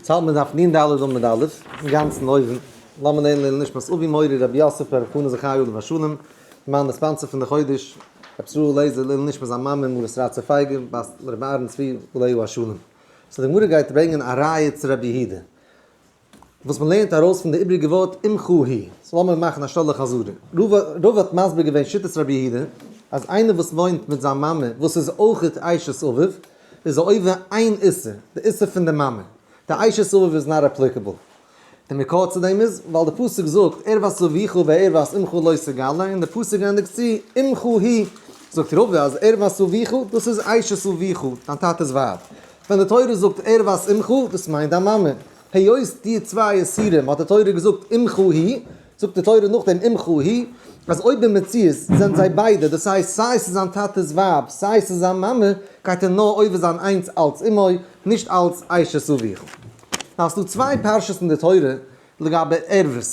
צייט מען דארף נ ד עמוד א', אינגאנצן אויבן, לאמיר לערנען לעילוי נשמת אבי מורי רבי יוסף ברב חנא זכי' עליו השלום, מיין די sponsor פון די חודש, רבי ישראל לעזער לעילוי נשמת זיין מאמע מרת רצה פייגא בת רבי אהרן צבי עליו השלום. so די גמרא גייט ברענגען א ראיה צו רבי יהודה, וואס מען לערנט ארויס פון די איבריגע ווארט אמך היא. so לאמיר מאכן א שנעלע חזרה. רבא האט מסביר געווען שיטת רבי יהודה, אז איינער וואס וואוינט מיט זיין מאמע וואס איז אויכעט אשת אביו, איז עובר איין איסור, די איסור פון די מאמע. די אשת אביו איז not applicable. די מקור צו דעם איז, ווייל די פסוק זאגט, ערות אביך וערות אמך לא תגלה, און די פסוק ענדיגט צו, אמך היא. זאגט רבא אז ערות אביך, דאס איז אשת אביך, דיין טאטע'ס ווייב. ווען די תורה זאגט ערות אמך, דאס מיינט דיין מאמע. היות די צוויי איסורים האט די תורה געזאגט אמך היא, זאגט די תורה נאכדעם אמך היא, אז אויב במציאות זענען זיי ביידע, דאס הייסט סיי ס'איז זיין טאטע'ס ווייב סיי ס'איז זיין מאמע, גייט ער נאר עובר זיין איינס אלץ אמו, נישט אלץ אשת אביך. now ס'דא צוויי פרשות אין די תורה לגבי ערוות,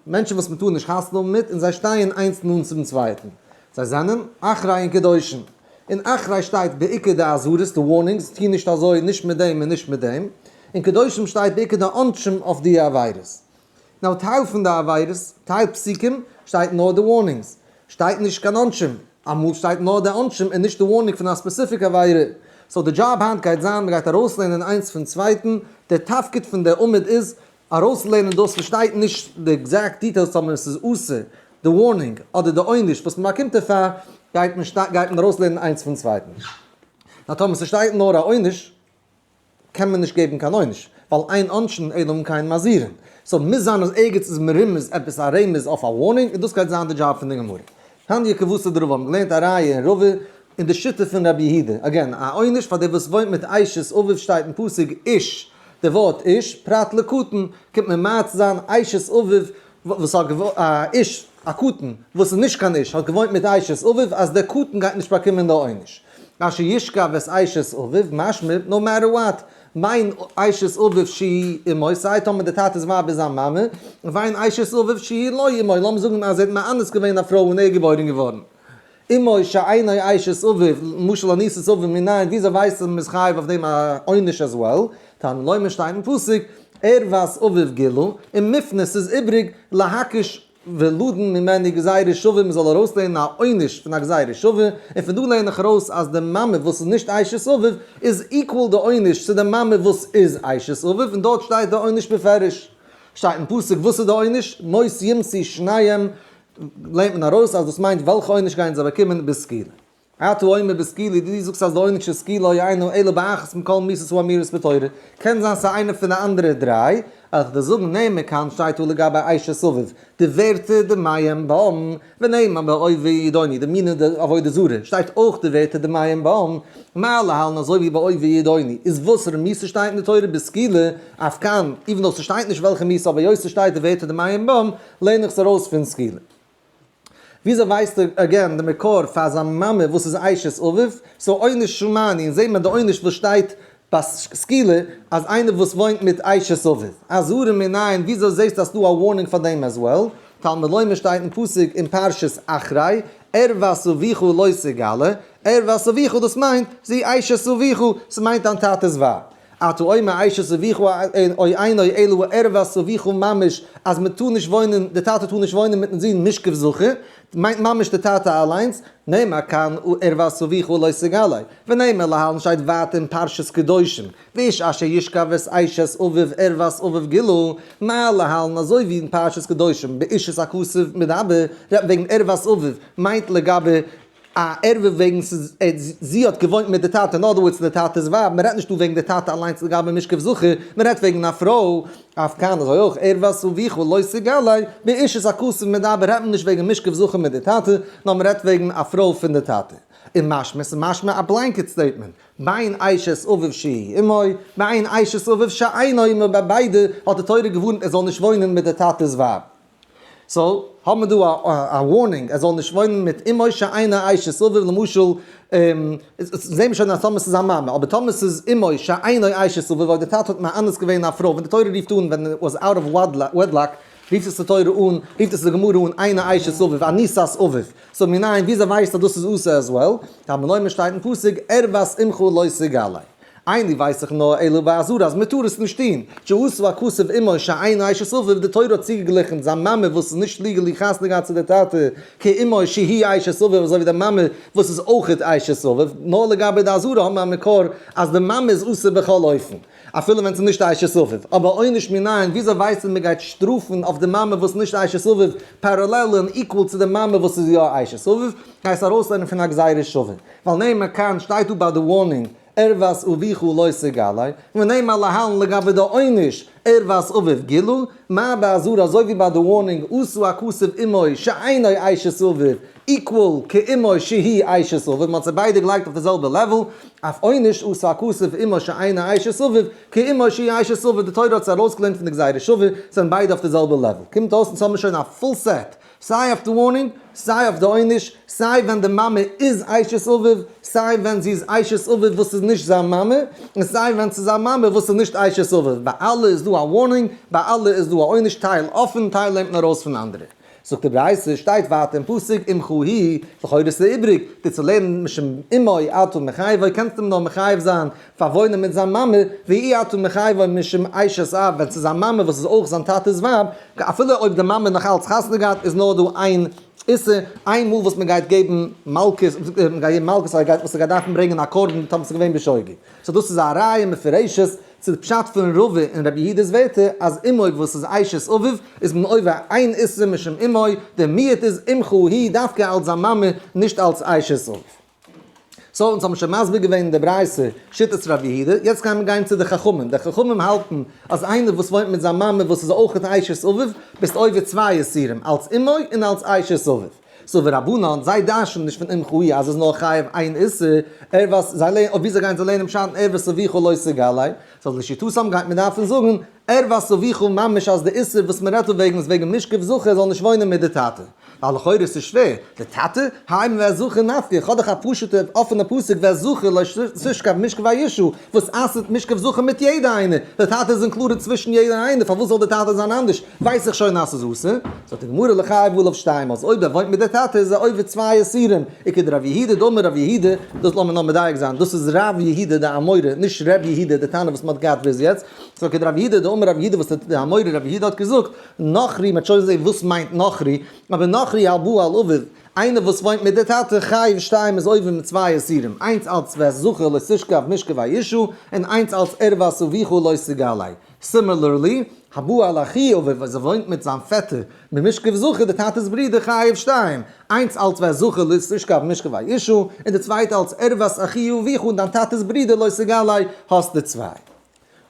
מענטשן וואס מ'טאר נישט חתונה האבן מיט און זיי שטייען איינס נאנט צום צווייטן, זיי זענען אחרי און קדושים. אין אחרי שטייט בעיקר די אזהרות, די warnings, טו נישט אזוי, נישט מיט דעם און נישט מיט דעם. אין קדושים שטייט בעיקר די עונשים אויף די עבירות. now טייל פון די עבירות, טייל פסוקים, שטייט נאר די warnings. שטייט נישט קיין עונשים. אמאל שטייט נאר די עונשים און נישט די warning פון א specific עבירה. so די דזשאב היינט גייט זיין, מ'גייט ארויסלערנען איינס פון צווייטן. דער תפקיד פון דער עמוד איז ארויסלערנען דאס וואס שטייט נישט די exact details טאמער עס איז אסור, די warning, אדער די עונש וואס מען באקומט דערפאר, גייט מען גייט מען ארויסלערנען איינס פון צווייטן. נאר טאמער ס'שטייט נאר א עונש, קען מען נישט געבן קיין עונש, ווייל אין עונשין אלא אם כן מזהירין. so מוז זיין אז ערגעץ איז מרומז עפעס א רמז אויף א warning, און דאס גייט זיין די דזשאב פון די גמרא. תניא כוותיה דרבא האבן געלערנט א ראיה אין רבא אין די שיטה פון רבי יהודה, again, א עונש פאר דער וואס וואוינט מיט אשת אביו שטייט אין פסוק איש, די ווארט איש, פרט לקטן, קומט ממעט זיין אשת אביו וואס האט א איש, א קטן, וואס איז נישט קיין איש, האט געוואוינט מיט אשת אביו, אז דער קטן גייט נישט באקומען די עונש. אשר ישכב את אשת אביו, משמע, no matter what, בין אשת אביו שהיא אמו, סיי טאמער די טאטע'ס ווייב איז זיין מאמע, ובין אשת אביו שהיא לא אמו, לאמיר זאגן אז ער האט מאנס געווען א פרוי און ער איז געבוירן געווארן. אמו שאינו אשת אביו, למשל אנוסת אביו מנין, וויאזוי ווייסט מען מ'איז חייב אויף דעם א עונש as well? תלמוד לומר שטייט אין פסוק, ערות אביו גילו, און מופנה ס'איז איבריג להקיש ולדון ממנו גזירה שווה מ'זאל ארויסלערנען א עונש פון א גזירה שווה, און פון דא לערן איך ארויס אז די מאמע וואס איז נישט אשת אביו איז equal די עונש צו די מאמע וואס איז אשת אביו, און דארט שטייט די עונש בפירוש. שטייט אין פסוק וואס איז די עונש? מות יומתו שניהם לערנט מען ארויס אז דאס מיינט וועלכע עונש גייען זיי באקומען בסקילה. אתה אומר בסקילה, דו זאגסט אז די עונש איז סקילה אינו אלא באחת מכל מיתות האמורות בתורה, קען זיין ס'איז איינע פון די אנדערע דריי, אז כ'וועל זאגן נאמר כאן שטייט דא לגבי אשת אביו, די ווערטער דמיהם בם, ונאמר בעוברי ידעוני, די מיני די עבודה זרה, שטייט אויך די ווערטער דמיהם בם, מה להלן אזוי ווי בעוברי ידעוני, איז וואסערע מיתה שטייט אין די תורה בסקילה, אף כאן, even though ס'שטייט נישט וועלכע מיתה אבער היות ס'שטייט די ווערטער דמיהם בם, לערן איך עס ארויס פון סקילה. וויאזוי ווייסט ער again די מקור פאר זיין מאמע וואס איז אשת אביו? so עונש שמענו און זעהט מען די עונש וואס שטייט ביי סקילה אז איינער וואס וואוינט מיט אשת אביו. אזהרה מנין וויאזוי זעהסטו אז ס'דא א warning פאר דעם as well? תלמוד לומר שטייט אין פסוק אין פרשת אחרי, ערות אביך לא תגלה, ערות אביך דאס מיינט זי אשת אביך, ס'מיינט דיין טאטע'ס ווייב. אתה אומר אשת אביך או אינו אלא ערות אביך ממש אז מען טאר נישט וואוינען, די טאטע טאר נישט וואוינען מיטן זון משכב זכר, מיינט ממש די טאטע אליינס, נאמר כאן ערות אביך לא תגלה, ונאמר להלן שטייט ווייטער אין פרשת קדושים, ואיש אשר ישכב את אשת אביו ערות אביו גילו, מה להלן אזוי ווי אין פרשת קדושים באישות הכתוב מדבר, רעדט מען וועגן ערות אביו, מיינט לגבי א ערווה וועגן ס'איז זי האט געוואוינט מיט די טאטע, in other words די טאטע'ס ווייב, מ'רעדט נישט דא וועגן די טאטע אליינס לגבי משכב זכר, מ'רעדט וועגן א פרוי, אף כאן אזוי אויך ערות אביך לא תגלה, באישות הכתוב מדבר רעדט מען נישט וועגן משכב זכר מיט די טאטע, נאר מ'רעדט וועגן א פרוי פון די טאטע. און משמע ס'איז משמע א blanket statement, בין אשת אביו שהיא אמו, בין אשת אביו שאינה אמו ביי ביידע האט די תורה געווארנט ער זאל נישט וואוינען מיט די טאטע'ס ווייב. so האבן מיר דא א warning ער זאל נישט וואוינען מיט אמו שאינה אשת אביו, למשל זעהן מיר שוין אז טאמער ס'איז א מאמע, אבער טאמער ס'איז אמו שאינה אשת אביו ווייל די טאטע האט מאנס געווען א פרוי, ווען די תורה רופט אן ווען it was out of wedlock רופט עס די תורה אן, רופט עס די גמרא אן אינה אשת אביו, אנוסת אביו, so מנין וויאזוי ווייסט אז דאס איז אסור as well, תלמוד לומר שטייט אין פסוק ערות אמך לא תגלה. אין לי ווייס איך נאר אלא באזהרה אז מ'טאר עס נישט טון, שעשה הכתוב אמו שאינה אשת אביו, די תורה האט צוגעגליכנט זיין מאמע וואס איז נישט legally חתונה געהאט צו די טאטע, כאמו שהיא אשת אביו אזוי ווי די מאמע וואס איז אויכעט אשת אביו, נאר לגבי די אזהרה האבן מיר א מקור אז די מאמע איז אסור בכל אופן. אפילו ווען ס'איז נישט אשת אביו. אבער עונש מנין, וויאזוי ווייסט מען מ'גייט שטראפן אויף די מאמע וואס איז נישט אשת אביו parallel און equal צו די מאמע וואס איז יא אשת אביו, גייסט ארויסלערנען פון א גזירה שווה. ווייל נאמר כאן שטייט דא ביי די warning ערות אביך לא תגלה, ונאמר להלן לגבי די עונש ערות אביו גילו, מה באזהרה אזוי ווי ביי די warning עשה הכתוב אמו שאינו אשת אביו equal כאמו שהיא אשת אביו, מ'האט זיי ביידע געלייגט אויף די זעלבע level, אף עונש עשה הכתוב אמו שאינה אשת אביו כאמו שהיא אשת אביו, די תורה האט זיי ארויסגעלערנט פון די גזירה שווה, זענען ביידע אויף די זעלבע level. קומט אויס אונז האבן שוין א full set, סיי אויף די warning, סיי אויף די עונש, סיי ווען די מאמע איז אשת אביו, סיי ווען זי איז אשת אביו וואס איז נישט זיין מאמע, און סיי ווען ס'איז זיין מאמע וואס איז נישט אשת אביו, ביי אלע איז דא א warning, ביי אלע איז דא א עונש, טייל אפען, טייל לערנט מען ארויס פון אנדערע. זאגט די ברייתא, שטייט ווייטער אין פסוק, אמך היא, לכאורה איז איבריג דיר צו לערנען משום אמו אתה מחייבו, קענסט אים נאר מחייב זיין פאר וואוינען מיט זיין מאמע, ואי אתה מחייבו משום אשת אב, ווען ס'איז זיין מאמע וואס איז אויך זיין טאטע'ס ווייב, אפילו אויב די מאמע נאך אלץ חתונה געהאט איז נאר דא איין איסור, איין מאל וואס מען גייט געבן מלקות, מען גייט געבן מלקות וואס ער גייט דארפן ברענגען א קרבן טאמער ס'איז געווען בשוגג. so דאס איז א ראיה מפורשת צו די פשט פון רבא און רבי יהודה'ס ווערטער אז אמו וואס איז אשת אביו איז מען עובר איין איסור משום אמו, דער מיעוט איז אמך היא דווקא אלץ זיין מאמע נישט אלץ אשת אביו. so אונז האבן שוין מסביר געווען אין די ברייתא שיטת רבי יהודה, יעצט גייען מיר גיין צו די חכמים, די חכמים האלטן אז איינער וואס וואוינט מיט זיין מאמע וואס איז אויך אשת אביו ביסט עובר צוויי איסורים אלץ אמו און אלץ אשת אביו. so ורבנן, זיי דרש'נען נישט פון אמך היא אז עס איז נאר חייב איין איסור, ערוות, זיי לערנען, אויף וויאזוי גייען זיי לערנען פשט אין ערוות אביך לא תגלה, so לשיטתם גייט מען דארפן זאגן ערוות אביך ממש אז די איסור וואס מען רעדט דא וועגן איז וועגן משכב זכר זאל נישט וואוינען מיט די טאטע, ווייל לכאורה איז עס שווער, די טאטע? האי ואת זכר נפקא, איך האב דאך א פשוטע אפענע פסוק ואת זכר לא תשכב משכבי אשה, וואס אסר'ט משכב זכר מיט יעדע איינער, די טאטע איז included צווישן יעדער איינער, פארוואס זאל די טאטע זיין אנדערש? ווייס איך שוין אז ס'איז אסור, זאגט די גמרא לחייב עליו שתיים אז אויב ער וואוינט מיט די טאטע איז ער עובר צוויי איסורים, וכדרב יהודה דאמר רב יהודה, דאס לאמיר נאר מדייק זיין, דאס איז רב יהודה די אמורא, נישט ר' יהודה די תנא וואס מ'האט געהאט ביז יעצט, so כדרב יהודה דאמר רב יהודה וואס די אמורא רב יהודה האט געזאגט, נכרי, מ'וועט שוין זעהן וואס מיינט נכרי, אבער נכרי הבא על אביו, איינער וואס וואוינט מיט די טאטע, חייב שתיים איז עובר מיט צוויי איסורים, איינס אלץ ואת זכר לא תשכב משכבי אשה, און איינס אלץ ערות אביך לא תגלה. similarly, הבא על אחי אביו וואס וואוינט מיט זיין פעטער במשכב זכר די טאטע'ס ברודער חייב שתיים, איינס אלץ ואת זכר לא תשכב משכבי אשה, און די צווייטע אלץ ערות אחי אביך און דיין טאטע'ס ברודער לא תגלה, האסט די צוויי.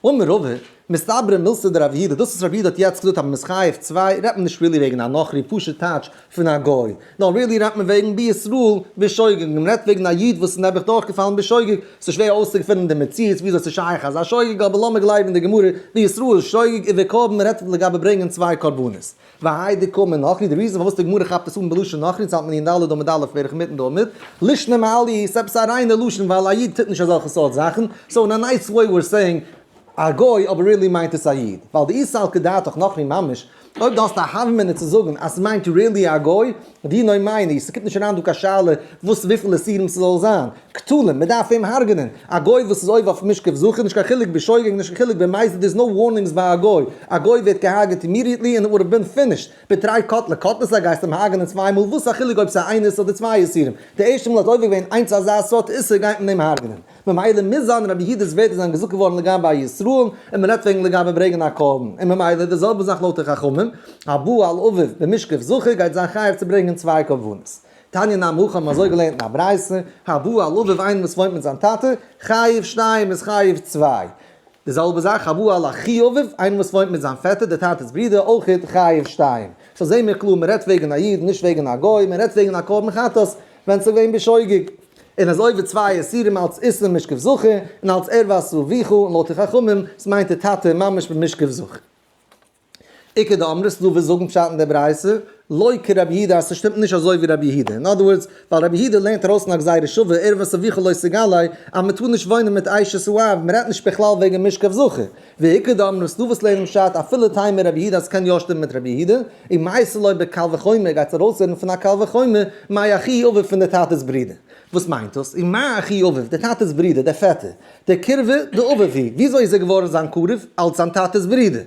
אמר רבא, מסתברא מילתא דרב יהודה, דאס וואס רב יהודה האט יעצט געזאגט אז מ'איז חייב צוויי, רעדט מען נישט really וועגן א נכרי, פשוט טייטש פון א גוי, נאר really רעדט מען וועגן בישראל בשוגג, מען רעדט וועגן א איד וואס איז נעבעך דורכגעפאלן בשוגג, ס'איז שווער אויסצוגעפינען די מציאות וויאזוי ס'איז שייך אזא שוגג, אבער לאמיר גלייבן די גמרא, בישראל שוגג ובקרבן, מען רעדט לגבי ברענגען צוויי קרבנות. והאי דקאמר נכרי, די reason פארוואס די גמרא כאפט עס אן בלשון נכרי, אונז האלט מען אין ד' עמוד א' בערך אינמיטן די עמוד, לישנא מעליא, ס'איז עפעס א ריינע לשון ווייל א איד טוט נישט אזעלכע סארט זאכן, so אין א nice way we're saying א גוי אבער really מיינט עס א איד, ווייל דאי סלקא דעתך נכרי ממש, אויב דו האסט א הוה אמינא צו זאגן אז ס'מיינט really א גוי, דינו מי ניהו, ס'קומט נישט אריין דא קיין שאלה וואס וויפיל איסורים ס'זאל זיין, קטלא, מ'דארף אים הרג'נען, א גוי וואס איז עובר אויף משכב זכר, נישט קיין חילוק בשוגג נישט קיין חילוק במזיד, there's no warnings ביי א גוי, א גוי ווערט געהארגעט immediately און it would have been finished, בתרי קטלא קטלתיה גייסט אים הרג'נען צוויי מאל, וואס א חילוק אויב ס'איז איין איסור אדער צוויי איסורים, די ערשטע מאל האט עובר געווען איינס אזא סארט איסור גייט מען אים הרג'נען. ממילא מוז זיין רבי יהודה'ס ווערטער זענען געזאגט געווארן לגבי א ישראל, און מען רעדט וועגן לגבי ברענגען א קרבן, און ממילא די זעלבע זאך לויט די חכמים, הבא על אביו במשכב זכר גייט זיין חייב צו ברענגען צוויי קרבנות. תניא נמי הכי האבן אזוי געלערנט אין א ברייתא, הבא על אביו איינער וואס וואוינט מיט זיין טאטע, חייב שתיים איז חייב צוויי. די זעלבע זאך הבא על אחי אביו, איינער וואס וואוינט מיט זיין פעטער, די טאטע'ס ברודער, אויכעט חייב שתיים. so זעהן מיר קלאר מען רעדט וועגן א איד נישט וועגן א גוי, מען רעדט וועגן א קרבן חטאת ווען ס'איז געווען בשוגג. און אזוי ווי צוויי איסורים אלץ איסור משכב זכר און אלץ ערות אביך און לויט די חכמים ס'מיינט די טאטע ממש במשכב זכר. איכא דאמרי ס'דא וואס זאגן פשט אין די ברייתא לא כרבי יהודה אז ס'שטימט נישט אזוי ווי רבי יהודה אין other words ווייל רבי יהודה לערנט ארויס אין א גזירה שווה ערות אביך לא תגלה אז מ'טאר נישט וואוינען מיט אשת האב מ'רעדט נישט בכלל וועגן משכב זכר ואיכא דאמרי ס'דא וואס לערנען פשט אפילו תימא רבי יהודה אז ס'קען יא שטימען מיט רבי יהודה, ומייתי לה בקל וחומר גייט ארויסלערנען פון א קל וחומר מאחי אביו פון די טאטע'ס ברודער. וואס מיינט דאס? ומה אחי אביו, דער טאטע'ס ברודער, דער פעטער, דער קירבה דאביו הוא, וויאזוי איז ער געווארן זיין קרוב? אלס זיין טאטע'ס ברודער.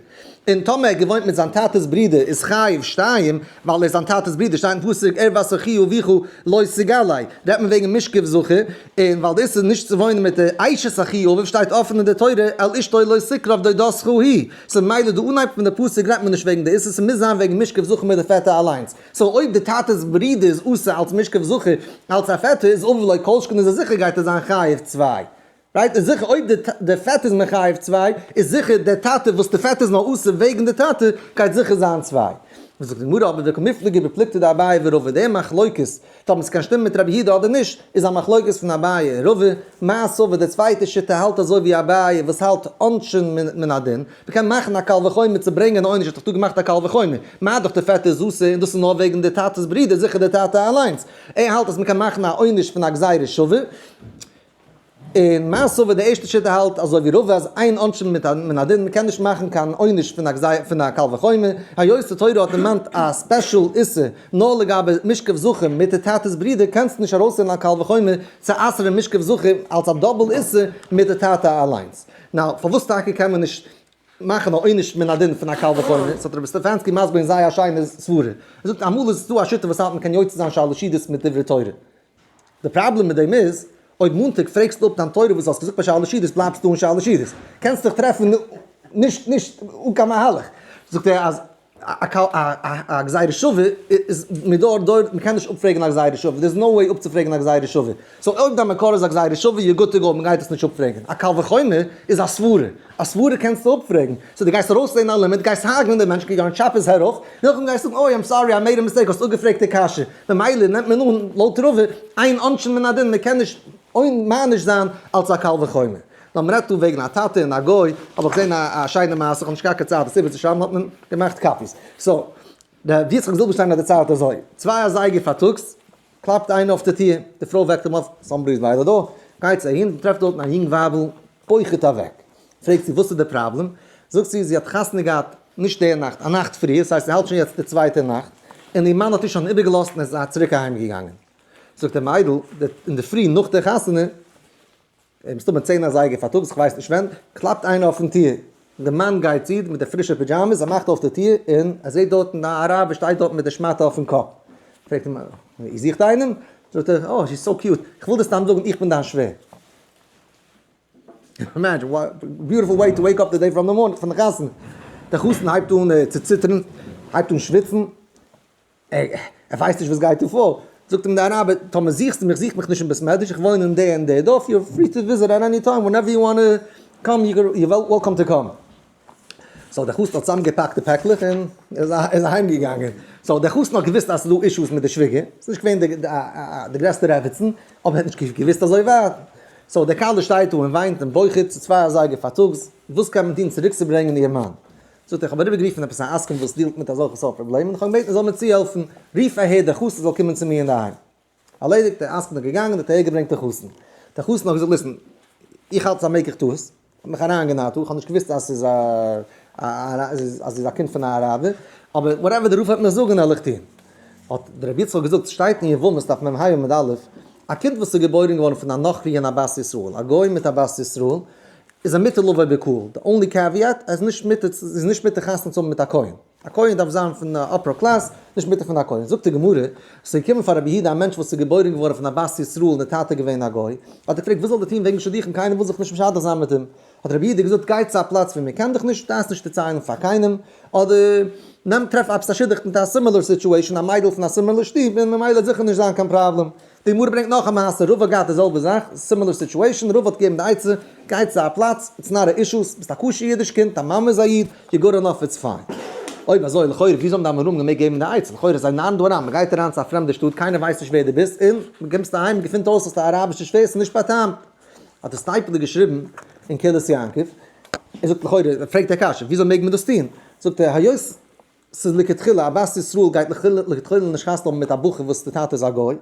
און טאמער ער האט געוואוינט מיט זיין טאטע'ס ברודער איז חייב שתיים, ווייל ער איז זיין טאטע'ס ברודער, שטייט אין פסוק ערות אחי אביך לא תגלה, רעדט מען וועגן משכב זכר, און ווייל דאס איז נישט צו וואוינען מיט די אשת אחי אביו שטייט אפן אין די תורה אל אשתו לא תקרב דודתך היא, so ממילא די אנהייב פון די פסוק רעדט מען נישט וועגן די איסור, ס'מוז זיין וועגן משכב זכר מיט די פעטער אליינס. so אויב די טאטע'ס ברודער איז אסור אלס משכב זכר אלס א פעטער איז אביו לא כל שכן איז ער זיכער גייט ער זיין חייב צוויי. right? איז זיכער אויב די פעטער איז מחייב צוויי איז זיכער די טאטע וואס די פעטער איז נאר אסור וועגן די טאטע גייט זיכער זיין צוויי. זאגט די גמרא אבער וקמיפלגי בפלוגתא דאביי ורבא די מחלוקת טאמער ס'קען שטימען מיט רבי יהודה אדער נישט, איז א מחלוקת פון אביי און רבא, מר סבר די צווייטע שיטה האלט אזוי ווי אביי וואס האלט עונשין מן הדין, מ'קען מאכן א קל וחומר צו ברענגען א עונש האט דאך דא געמאכט א קל וחומר, מה דאך די פעטער איז אסור און דאס איז נאר וועגן די טאטע'ס ברודער זיכער די טאטע אליינס, ער האלט אז מ'קען מאכן א עונש פון א גזירה שווה. און מר סבר די ערשטע שיטה האלט אזוי ווי רבא אז אין עונשין מן הדין מ'קען נישט מאכן קיין עונש פון א קל וחומר, היות די תורה האט דערמאנט א special איסור נאר לגבי משכב זכר מיט די טאטע'ס ברודער קענסטו נישט ארויסנעמען א קל וחומר צו אסר'ן משכב זכר אלס א double איסור מיט די טאטע אליינס. now פארוואס טאקע קען מען נישט מאכן א עונש מן הדין פון א קל וחומר? ס'האט רבי סטעפאנסקי מסביר אין זייער א שיינע סברה. ער זאגט אמאל איז דא א שיטה וואס האלט מ'קען יוצא זיין שלש סעודות מיט דברי תורה. די פראבלעם מיט דעם איז, אויב מאנטאג פרעגסטו אפ דיין תורה וואס האסט געזאגט ביי שלש סעודות בלייבסטו אן שלש סעודות, קענסט דיך טרעפן נישט נישט אן קיין מהלך. זאגט ער אז א גזירה שווה איז מדור דור, מען קען נישט אפפרעגן א גזירה שווה, there is no way אפצופרעגן א גזירה שווה. so אויב דיין מקור איז א גזירה שווה you're good to go, מען גייט עס נישט אפפרעגן. א קל וחומר איז א סברה, א סברה קענסטו אפפרעגן. so דו גייסט ארויסלערנען א לימוד, גייסט הרג'נען דעם מענטש, you're gonna chop his head off, נאכדעם גייסטו זאגן אוי I'm sorry I made a mistake, האסט אפגעפרעגט די קשיא. ממילא נעמט מען אן לויט רבא אין עונשין מן הדין, מען קען נישט מעניש זיין אלס א קל וחומר. נאר מען רעדט דא וועגן א טאטע און א גוי, האב איך געזען א שיינע מעשה, איך האב נישט געהאט קיין צייט עס איבערצושרייבן האט מען געמאכט copies. so, דער ר' יצחק זילבערשטיין האט דערציילט אזוי, צוויי אזייגער פארטאגס, קלאפט איינער אויף די טיר, די פרוי וועקט אים אויף, somebody is by the door, גייט זי אהין, טרעפט דארטן א יונג ווייבל, בוכה'ט אוועק. פרעגט זי וואס איז די פראבלעם, זאגט זי, זי האט חתונה געהאט נישט די נאכט, א נאכט פריער, ס'הייסט זי האלט שוין יעצט די צווייטע נאכט, און איר מאן האט איר שוין איבערגעלאזט און איז צוריק אהיים געגאנגען. זאגט די מיידל, אינדערפרי נאך די חתונה, מסתמא 10 אזייגער פארטאגס, כ'ווייס נישט ווען, קלאפט איינער אויפן טיר, די מאן גייט צו מיט די פרישע פידזשאמעס, ער מאכט אויף די טיר, און ער זעט דארטן א אראבער שטייט דארט מיט די שמאטע אויפן קאפ. פרעגט אים, איר זוכט איינעם? זאגט ער, oh, she's so cute, כ'וויל דיר סתם זאגן, איך בין דיין שווער. Imagine, what beautiful way to wake up the day from the morning, פון די חתונה. דער חתן הייבט אן צו ציטערן, הייבט אן שוויצן, ער ווייסט נישט וואס גייט דא פאר. זאגט אים דער אראבער, טאמער זוכסטו מיך, זוך מיך נישט אין בית מדרש, איך וואוין אין די און די דארף, you're free to visit at any time, whenever you wanna come, you're welcome to come. so דער חתן האט צוזאמגעפאקט די פעקלעך און איז אהיים געגאנגען. so דער חתן האט געוואוסט אז ס'איז דא אישוס מיט די שוויגער, ס'איז נישט געווען די גרעסטע רעביצן, אבער ער האט נישט געוואוסט אזוי ווייט. so די כלה שטייט דא און וויינט און בוכה'ט, ס'איז צוויי אזייגער פארטאגס, וואס קען מען טון צוריקצוברענגען איר מאן? זאגט ער, איך האב אריבערגערופן עפעס א עסקן וואס deal ט מיט אזעלכע סארט פראבלעמען, איך האב געבעטן ער זאל מיר צוהעלפן, רוף אהער דער חתן זאל קומען צו מיר אינדערהיים. ארלעדיגט, דער עסקן איז געגאנגען, האט אהערגעברענגט דער חתן. דער חתן האט געזאגט, listen, איך האלט ס'איז א מקח טעות, האט מיך אריינגענארט דא, איך האב נישט געוואוסט אז ס'איז א אז זי איז א קינד פון א אראבער, אבער whatever דער רב וועט מיר זאגן וועל איך טון. האט דער רבי יצחק געזאגט, ס'שטייט אין יבמות דף מ"ה עמוד א', א קינד וואס איז געבוירן געווארן פון א נכרי און א בת ישראל, א גוי מיט א בת ישראל, איז א מותר לבוא בקהל, די only caveat, ער איז נישט מותר, איז נישט מותר חתונה צו האבן מיט א כהן. א כהן דארף זיין פון א upper class, נישט מותר פון א כהן. זאגט די גמרא, ס'איז געקומען פאר רבי יהודה א מענטש וואס איז געבוירן געווארן פון א בת ישראל און די טאטע געווען א גוי, האט ער געפרעגט וואס זאל ער טון וועגן שידוכים קיינער וויל זיך נישט משדך זיין מיט אים, האט רבי יהודה געזאגט גיי צו א פלאץ ווי מען קען דיך נישט, דארפסט נישט דערציילן פאר קיינעם, אדער נעם טרעף עפעס א שידוך מיט א similar situation, א מיידל פון א similar שטוב, און ממילא וועט זיכער נישט זיין קיין פראבלעם. די גמרא ברענגט נאך א מעשה, רבא האט געהאט די זעלבע זאך, similar situation, רבא האט געגעבן די עצה, גיי צו א פלאץ, it's not a issue, ביסט א כשר אידיש קינד, דיין מאמע איז א איד, you're good enough, it's fine. אויב אזוי, לכאורה וויאזוי האבן די אמוראים געמעגט געבן די עצה? לכאורה זיי נארן דא אריין, מען גייט אריין צו א פרעמדע שטאט, קיינער ווייסט נישט ווער דו ביסט, און מען קומסט אהיים, מען געפינט אויס אז ס'איז א אראבישע שווער, ס'איז נישט בא'טעמ'ט. האט דער סטייפלער געשריבן אין קהילת יעקב, ער זאגט לכאורה, ער פרעגט א קשיא, וויאזוי מעג מען דאס טון? זאגט ער, היות ס'איז לכתחילה, א בת ישראל גייט לכתחילה נישט חתונה האבן מיט א בחור וואס די טאטע איז א גוי,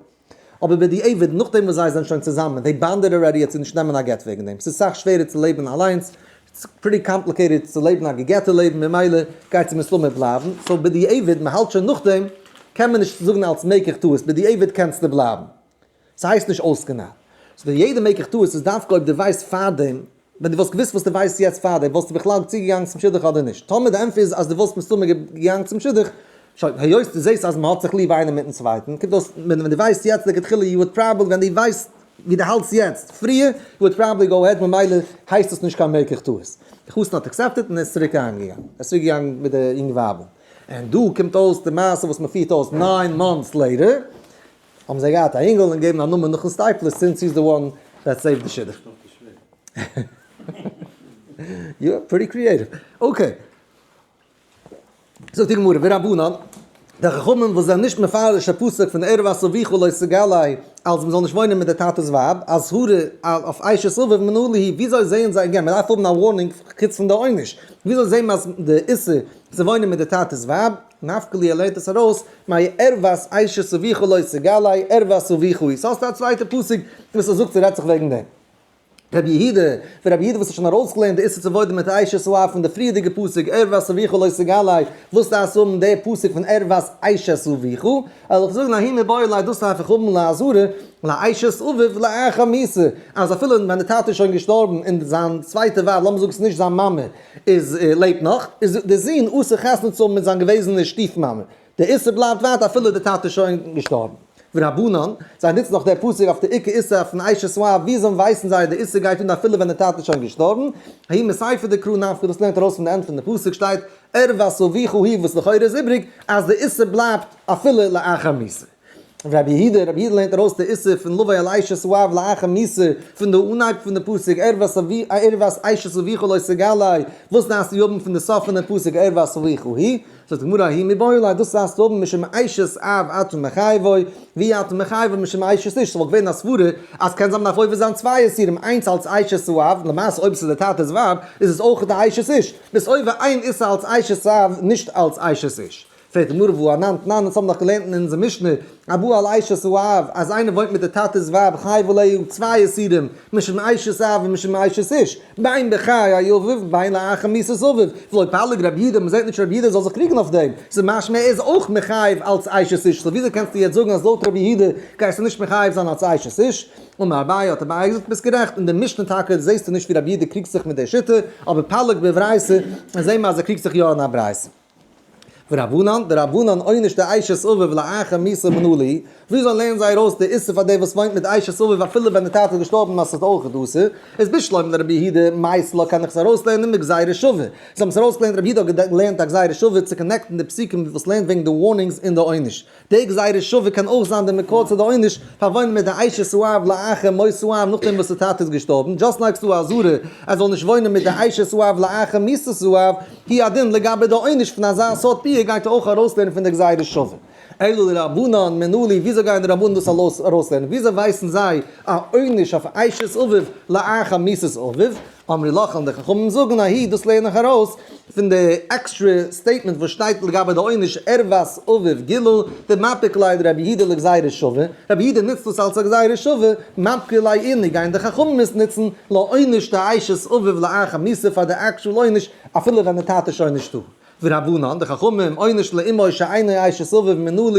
אבער בדיעבד נאכדעם וואס זיי זענען שוין צוזאמען, they bonded already יעצט נישט נעמען א גט וועגן דעם, ס'איז סאך שווערער צו לעבן אליינס, it's pretty complicated צו לעבן א גע'גט'ע לעבן ממילא גייט זי מסתמא בלייבן, so בדיעבד מ'האלט שוין נאכדעם קען מען נישט זאגן אלס מקח טעות, בדיעבד קענסטו בלייבן. ס'הייסט נישט אויסגענארט. סאו די יעדע מקח טעות איז דווקא אויב דו ווייסט פארדעם, ווען דו וואלסט געוואוסט וואס דו ווייסט יעצט פארדעם וואלסטו בכלל צוגעגאנגען צום שידוך אדער נישט? טאמער די ענטפער איז אז דו וואלסט מסתמא געגאנגען צום שידוך, שוין, היות דו זעסט אז מ'האט זיך ליב איינער מיטן צווייטן, קומט אויס ווען דו ווייסט יעצט לכתחילה you would probably ווען דו ווייסט ווי דו האלטסט יעצט פריער, you would probably go ahead ממילא הייסט עס נישט קיין מקח טעות. די חתן האט accepted און ער איז צוריק אהיימגעגאנגען. ער איז צוריק געגאנגען מיט די יונג ווייבל. און דא קומט אויס די מעשה וואס מ'פירט אויס nine months later, האבן זיי געהאט א אינגל און געבן א נאמען נאכן סטייפלער since he's the one that saved די שידוך. You are pretty creative. Okay. זאגט די גמרא, ורבנן, די חכמים וואס זענען נישט מפרש א פסוק פון ערות אביך לא תגלה אז מ'זאל נישט וואוינען מיט די טאטע'ס ווייב, אזהרה אויף אשת אביו מנא להו, וויאזוי זעען זיי, again, מ'דארף האבן א warning חוץ פון די עונש, וויאזוי זעהן מיר אז די איסור צו וואוינען מיט די טאטע'ס ווייב, נפקא ליה לערנט עס ארויס, מערות אשת אביך לא תגלה, ערות אביך היא. סאו האסטו א צווייטע פסוק וואס ער זאגט ס'רעדט זיך וועגן דעם. רבי יהודה, פון רבי יהודה וואס האט שוין ארויסגעלערנט די איסור צו וואוינען מיט אשת האב פון די פריערדיגע פסוק ערות אביך לא תגלה, וואס דארפסטו האבן די פסוק פון ערות אשת אביך? וועל איך זאגן ההיא מיבעי ליה דאס דארף איך האבן לאזהרה לאשת אביו לאחר מיתה, אז אפילו ווען די טאטע איז שוין געשטארבן און זיין צווייטע ווייב, לאמיר זאגן ס'איז נישט זיין מאמע, איז לעבט נאך, איז די זון אסור חתונה צו האבן מיט זיין געוועזענע שטיף מאמע, די איסור בלייבט ווייטער אפילו די טאטע איז שוין געשטארבן. ורבנן, זיי נוצן נאך די פסוק אויף די עיקר איסור פון אשת האב, וויאזוי ווייסן זיי אז די איסור גייט אן אפילו ווען די טאטע איז שוין געשטארבן? ההיא מסיפא דקרא נפקא, דאס לערנט ארויס פון די ענד פון די פסוק שטייט ערות אביך היא וואס לכאורה איז איבריג אז די איסור בלייבט אפילו לאחר מיתה. רבי יהודה, רבי יהודה לערנט ארויס די איסור פון לבוא אל אשת האב לאחר מיתה פון די אנהייב פון די פסוק ערות אשת אביך לא תגלה, וואס דארפסטו האבן פון די סוף פון די פסוק ערות אביך היא? זאגט די גמרא ההיא מיבעי ליה דאס דארפסטו האבן משום אשת אב אתה מחייבו, ואי אתה מחייבו משום אשת איש, ס'וואלט געווען א סברה אז קען זיין מ'דארף עובר זיין צוויי איסורים איינס אלס אשת האב, למעשה אויב ס'איז די טאטע'ס ווייב איז עס אויך די אשת איש, ביסט עובר איין איסור אלס אשת אב נישט אלס אשת איש. פרעגט די גמרא והא אנן תנן אונז האבן דאך געלערנט אין אונזער משנה הבא על אשת האב אז איינער וואוינט מיט די טאטע'ס ווייב חייב עליו צוויי איסורים משום אשת אב און משום אשת איש, בין בחיי אביו בין לאחר מיתת אביו, ולא פליג רבי יהודה, מ'זעט נישט רבי יהודה זאל זיך קריגן אויף דעם, ס'איז משמע ער איז אויך מחייב אלס אשת איש, so וויאזוי קענסטו יעצט זאגן אז לויט רבי יהודה גייסטו נישט מחייב זיין אלס אשת איש? אמר אביי האט אביי געזאגט ביסט גערעכט, אין די משנה טאקע זעסטו נישט ווי רבי יהודה קריגט זיך מיט די שיטה, אבער פליג בברייתא, זעהן מיר אז ער קריגט זיך יא אין א ברייתא. ורבנן, די רבנן עונש דאשת אביו לאחר מיתה מנא להו, וויאזוי לערנען זיי ארויס די איסור פאר דער וואס וואוינט מיט אשת אביו אפילו ווען די טאטע איז געשטארבן אז ס'איז אויך אסור, איז בשלמא לרבי יהודה מייתי לה קען איך עס ארויסלערנען מגזירה שווה. זיי האבן עס ארויסגעלערנט רבי יהודה האט געלערנט א גזירה שווה צו connect ן די פסוקים וואס לערנט וועגן די warnings און די עונש. די גזירה שווה קען אויך זיין די מקור צו די עונש פאר וואוינען מיט די אשת האב לאחר מות האב נאכדעם וואס די טאטע איז געשטארבן, just like ס'דא א אזהרה ער זאל נישט וואוינען מיט די אשת האב לאחר מיתת האב, הוא הדין לגבי די עונש פון אזא סארט ביאה גייט ער אויך ארויסלערנען פון די גזירה שווה. אלא לרבנן מנא להו, וויאזוי גייען די רבנן דאס ארויסלערנען? וויאזוי ווייסן זיי א עונש אויף אשת אביו לאחר מיתת אביו? אמרי לך און די חכמים זאגן ההיא דאס לערן איך ארויס פון די עקסטרע statement וואס שטייט לגבי די עונש ערות אביו גילה דמפיק ליה דרבי יהודה לגזירה שווה, רבי יהודה נוצט דאס אלס א גזירה שווה, מפקי ליה אינהו גייען די חכמים עס נוצן לעונש דאשת אביו לאחר מיתה פאר די actual עונש אפילו ווען די טאטע איז שוין נישטא. ורבנן, די חכמים, עונש לאמו שאינו אשת אביו מנא להו,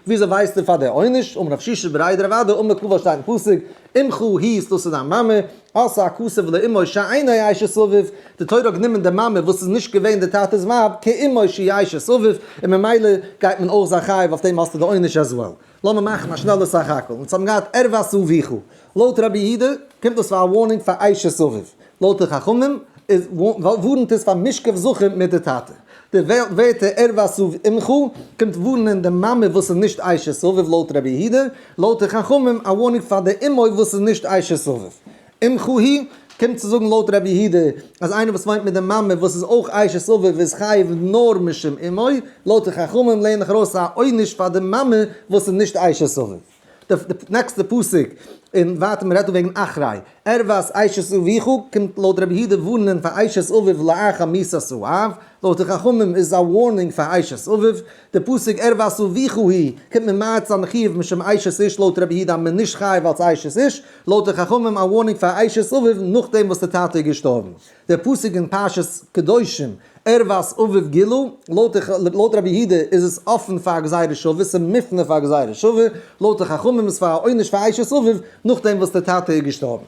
וויאזוי ווייסטו פאר די עונש? אמר רב שישא בריה דרב אדא, אמר קרא שטייט אין פסוק, אמך היא דאס איז דיין מאמע, עשה הכתוב לאמו שאינו אשת אביו, די תורה האט גענומען די מאמע וואס איז נישט געווען די טאטע'ס ווייב, כאמו שהיא אשת אביו, און ממילא גייט מען אויך זיין חייב אויף דעם האסטו די עונש as well. לאמיר מאכן א שנעלע סך הכל, אונז האבן געהאט ערות אביך, לויט רבי יהודה קומט דאס פאר א warning פאר אשת אביו, לויט די חכמים איז ווארנט עס פאר משכב זכר מיט די טאטע. די ווערטער ערות אמך קומט ווארענען די מאמע וואס איז נישט אשת אביו לויט רבי יהודה, לויט די חכמים א warning פאר די אמו וואס איז נישט אשת אביו. אמך היא קומט צו זאגן לויט רבי יהודה אז איינער וואס וואוינט מיט די מאמע וואס איז אויך אשת אביו איז חייב נאר משום אמו, לויט די חכמים לערן איך ארויס א עונש פאר די מאמע וואס איז נישט אשת אביו. די נעקסטע פסוק. און ווייטער מען רעדט דא וועגן אחרי ערות אשת אביך, קומט לויט רבי יהודה ווארענען פאר אשת אביו לאחר מיתת האב, לויט די חכמים איז עס א warning פאר אשת אביו, די פסוק ערות אביך היא קומט ממעט זיין חיוב משום אשת איש לויט רבי יהודה אז מען איז נישט חייב אלס אשת איש, לויט די חכמים א warning פאר אשת אביו נאכדעם וואס די טאטע איז געשטארבן. דער פסוק אין פרשת קדושים, ערות אביו גילו, לויט רבי יהודה איז עס אפן פאר גזירה שווה, ס'איז מופנה פאר גזירה שווה, לויט די חכמים איז פאר א עונש פאר אשת אביו נאכדעם וואס דער טאטע איז געשטארבן.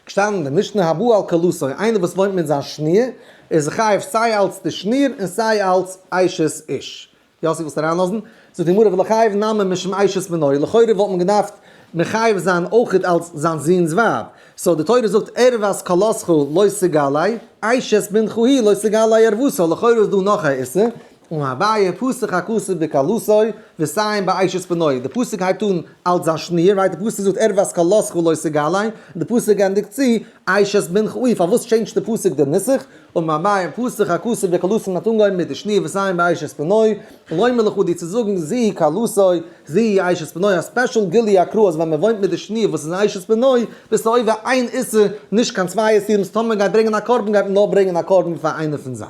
געשטאנען אין די משנה הבא על כלתו, איינער וואס וואוינט מיט זיין שניר, איז חייב סיי אלץ די שניר און סיי אלץ אשת איש. יאסי ווילסט אריינלאזן? זאגט די גמרא ולחייב נמי משום אשת בנו, לכאורה וואלט מען געדארפט מחייב זיין אויכעט אלס זיין זוהן'ס ווייב, so די תורה זאגט ערות כלתך לא תגלה, אשת בנך היא לא תגלה ערותה, לכאורה איז דא נאך א איסור, אמר אביי פתח הכתוב בכלתו וסיים באשת בנו, די פסוק הייבט אן אלס זיין שניר, right די פסוק זאגט ערות כלתך לא תגלה, און די פסוק ענדיגט צו אשת בנך היא, פארוואס change ט די פסוק די נוסח? אמר אביי פתח הכתוב בכלתו האט אנגעהויבן מיט די שניר וסיים באשת בנו, לומר לך דיר צו זאגן זו היא כלתו, זו היא אשת בנו, א special גילוי הכרה אז ווען מען וואוינט מיט די שניר וואס איז אשת בנו, ביסטו עובר איין איסור, נישט קיין צוויי איסורים, so טאמער מען גייט ברענגען א קרבן גייט מען נאר ברענגען א קרבן פאר איינע פון זיי.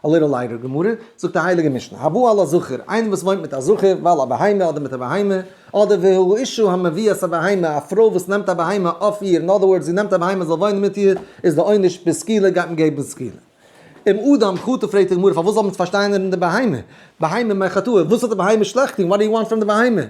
א little lighter גמרא, זאגט די הייליגע משנה, הבא על הזכר, איינער וואס וואוינט מיט א זכר, ועל הבהמה אדער מיט א בהמה, אדער והאשה המביאה את הבהמה, א פרוי וואס נעמט א בהמה אויף איר, in other words זי נעמט א בהמה זאל וואוינען מיט איר, איז די עונש בסקילה, גייט מען געבן סקילה. אם אדם חטא פרעגט די גמרא פארוואס זאל מען פארשטיינערן די בהמה? בהמה מאי חטאה, וואס האט די בהמה שלעכט געטון, what do you want from די בהמה?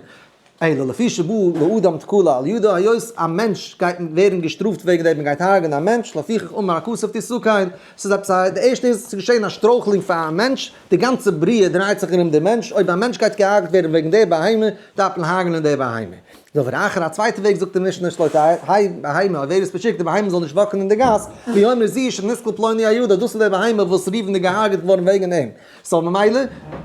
אלא לפי שבא לאדם תקלה על ידו, היות א מענטש גייט ווערן געשטראפט וועגן דעם, מען גייט הרג'ענען א מענטש, לפיכך אמר הכתוב תסקל, ס'איז עפעס א, די ערשטע איז, ס'איז געשען א שטרויכלונג פאר א מענטש, די גאנצע בריאה דרייט זיך ארום דעם מענטש, אויב א מענטש גייט געהארגעט ווערן וועגן דער בהמה, דארף מען הרג'נען דער בהמה. דבר אחר, א צווייטע וועג זאגט די משנה שלא תהא בהמה עוברת בשוק, די בהמה זאל נישט walk ן אין די גאס, ויאמר זו שנסקל פלוני על ידה, דאס איז דער בהמה וואס ראובן איז געהארגעט געווארן וועגן אים. so ממילא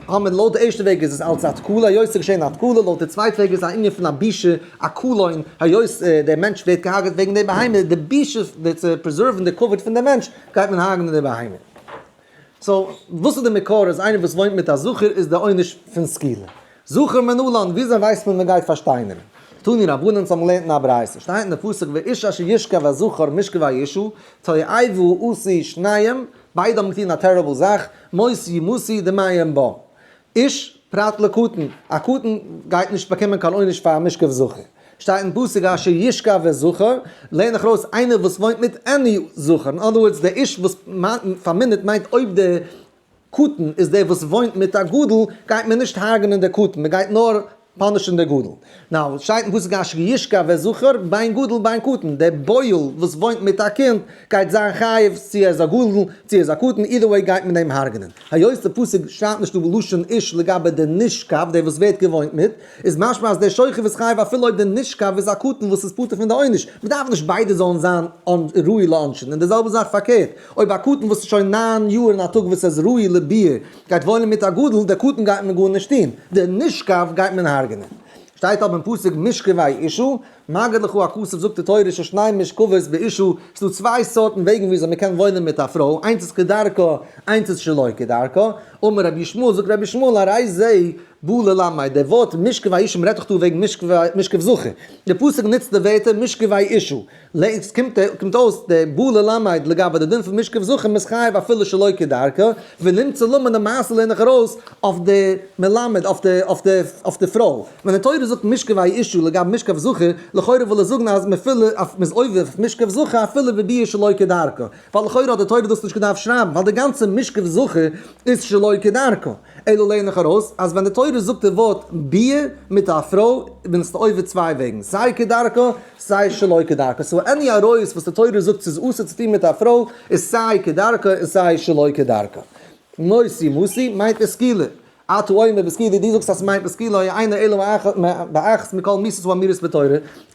האט מען לויט די ערשטע וועג איז עס אלץ א תקלה, היות ס'איז געשען א תקלה, לויט די צווייטע וועג איז א ענין פון א בושה, א קלון, היות דער מענטש ווערט געהארגעט וועגן די בהמה, די בושה צו preserve ן די כבוד פון דעם מענטש, גייט מען הרג'נען די בהמה. so וואס איז די מקור אז איינער וואס וואוינט מיט א זכר איז די עונש פון סקילה? זכר מנלן, וויאזוי ווייסט מען מען גייט פארשטיינערן? תנו רבנן אונז האבן געלערנט אין א ברייתא, שטייט אין די פסוק ואיש אשר ישכב את הזכר משכבי אשה, תועבה עשו שניהם, ביידע האבן געטון א terrible זאך, מות יומתו דמיהם בם. איש פרט לקטן, א קטן גייט נישט באקומען קיין עונש פאר א משכב זכר. שטייט אין פסוק אשר ישכב את הזכר, לערן איך ארויס איינער וואס וואוינט מיט any זכר, in other words דער איש וואס פארמינערט מיינט אויב דער קטן איז דער וואס וואוינט מיט א גדול גייט מען נישט הרג'נען דער קטן, מען גייט נאר punish ן דער גדול. now, שטייט אין פסוק אשר ישכב את הזכר, בין גדול בין קטן, דער בועל וואס וואוינט מיט א קינד גייט זיין חייב צו ער איז א גדול צו ער איז א קטן, either way גייט מען אים הרג'נען. היות די פסוק שרייבט נישט דא בלשון איש לגבי די נשכב, דער וואס ווערט געוואוינט מיט, איז משמע אז דער שוכב איז חייב אפילו אויב דער נשכב איז א קטן וואס איז פטור פון די עונש, מען דארף נישט ביידע זאלן זיין ראוי לעונשין, און די זעלבע זאך פארקערט, אויב א קטן וואס איז שוין 9 יאר און א טאג וואס איז ראוי לביאה גייט וואוינען מיט א גדול, דער קטן גייט מען גארנישט טון, דער נשכב גייט מען הרג'נען. שטייט אבער אין פסוק משכבי אשה, מגיד לך הכתוב זאגט די תורה ששני משכבות באשה, ס'איז דא צוויי סארטן וועגן וויאזוי מען קען וואוינען מיט א פרוי, איינס איז כדרכה, איינס איז שלא כדרכה, אמר רבי ישמעאל זאגט רבי ישמעאל הרי זה בא ללמד, דער ווארט משכבי אשה מ'רעדט דאך דא וועגן משכב זכר, דער פסוק נוצט די ווערטער משכבי אשה, לעצט קומט אויס דער בא ללמד לגבי די דין פון משכב זכר מ'איז חייב אפילו שלא כדרכה, ונמצא לומר למעשה לערן איך ארויס אויף די מלמד אויף די פרוי, ווען די תורה זאגט משכבי אשה לגבי משכב זכר, לכאורה וויל ער זאגן אז מ'איז עובר אויף משכב זכר אפילו בביאה שלא כדרכה, ווייל לכאורה האט די תורה דאס נישט געדארפט שרייבן ווייל די גאנצע משכב זכר איז שלא כדרכה. אלא לערן איך ארויס אז ווען די תורה זאגט די ווארט ביאה מיט א פרוי בינסטו עובר צוויי וועגן, סיי כדרכה סיי שלא כדרכה, so any עריות וואס די תורה זאגט ס'איז אסור צו טון מיט א פרוי איז סיי כדרכה און סיי שלא כדרכה. מות יומתו מיינט בסקילה. אתה אומר בסקילה, דו זאגסט אז ס'מיינט בסקילה, אינו אלא באחת מכל מיתות האמורות בתורה,